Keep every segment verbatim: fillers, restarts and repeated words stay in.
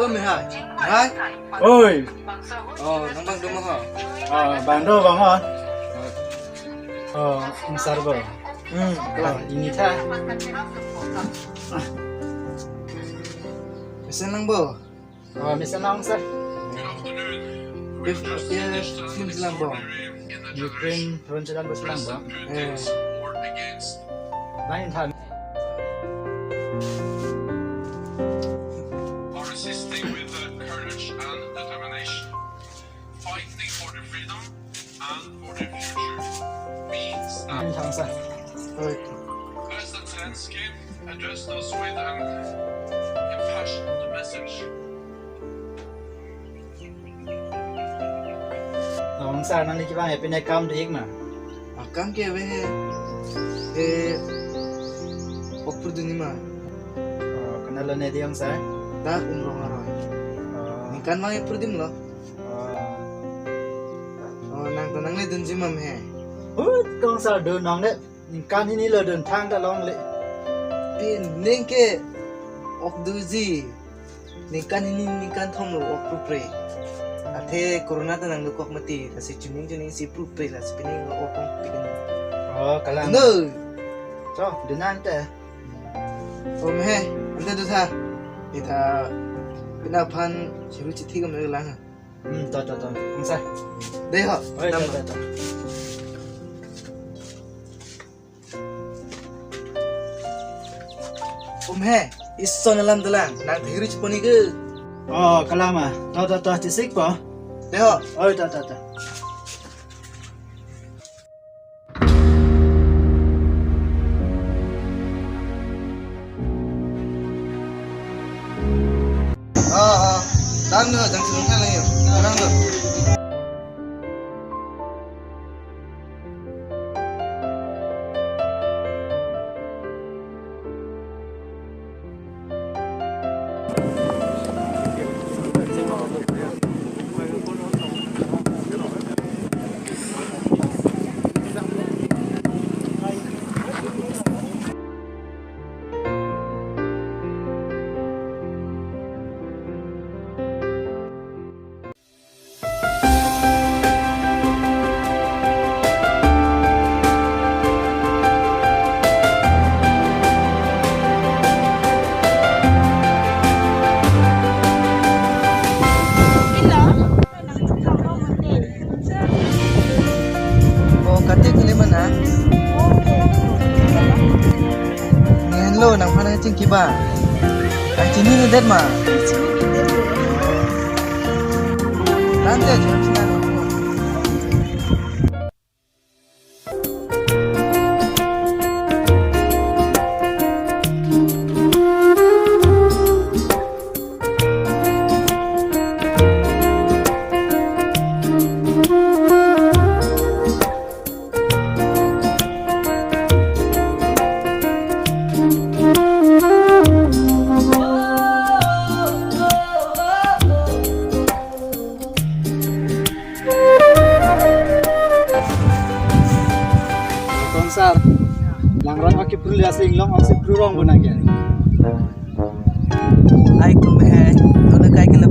Oi, Mehai. Hai. Oi. Oh, nang bang do ma ho? Ah, bang do bang ho. Oh, Kongsar bo. Hmm. Oh, ini tha. Mesen lang bo. Oh, mesen lang, sir. Bif, ya, film selam bo. Ukraine, film selam bo, selam bo. Eh. Lain tha. Are assisting with the courage and determination, fighting for the freedom and for the future. Means that Lain tha, sir. Oi. President Zelensky addressed us with an impassioned message. Kongsar, nangli kevang epine kam do-ik ma? Akam ke ave he. He, ok pru dunji ma? Oh, konat lo ne di, Kongsar? Dak Umrong aroi. Oh. Ningkan vang epru dim lo. Oh. Oh, nang ta nangle dunji ma he? Hut, Kongsar, do nangne. Ningkan hini lo dun thangta longle. Pining ke ok doji. Ningkan hini ningkan thom lo ok pru pre. Athe corona ta nangdokok mati, lasi chuning chuning si pru pre, lasi pining lo ok ong pining. Oh, kalang. No. Cho, dun nang te. Om he, ante do tha. Ita pina aphan chiru chithi kam lang. Hmm, to, to, to. Kongsar. Dei ho. Oi, to, to, to. Om he, ison alam dolang, nang thiri chiponi ke. Oh, kalang ma. To, to, to, chisik po. Dei ho. Oi, to, to, to. Ah, ah. Dang do, jang sulung kan lagi. Dang do. Oh, kate kali mana? Ngen lo nangphan nangchingki ba. Nangchini ni det ma. Tante, Kongsar, langroi ok kepru, lasi inglong ok si pru rong bo nang ke. Ai kum he, tuna kai kelep.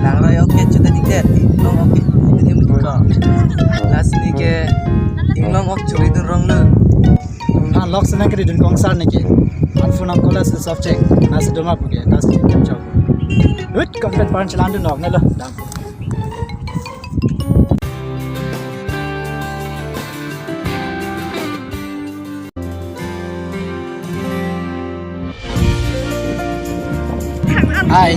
Langroi ok ke chuta dikdet, inglong ok ke chuta dikdet ko. Lasi neke inglong ok churi dun rong lo. Ha, lok sena kri dun Kongsar neke. An phone call as subject, nasi doma puke, nasi kem chau. Hut, content pan chelan dun nok ne lo. Dam. Hai,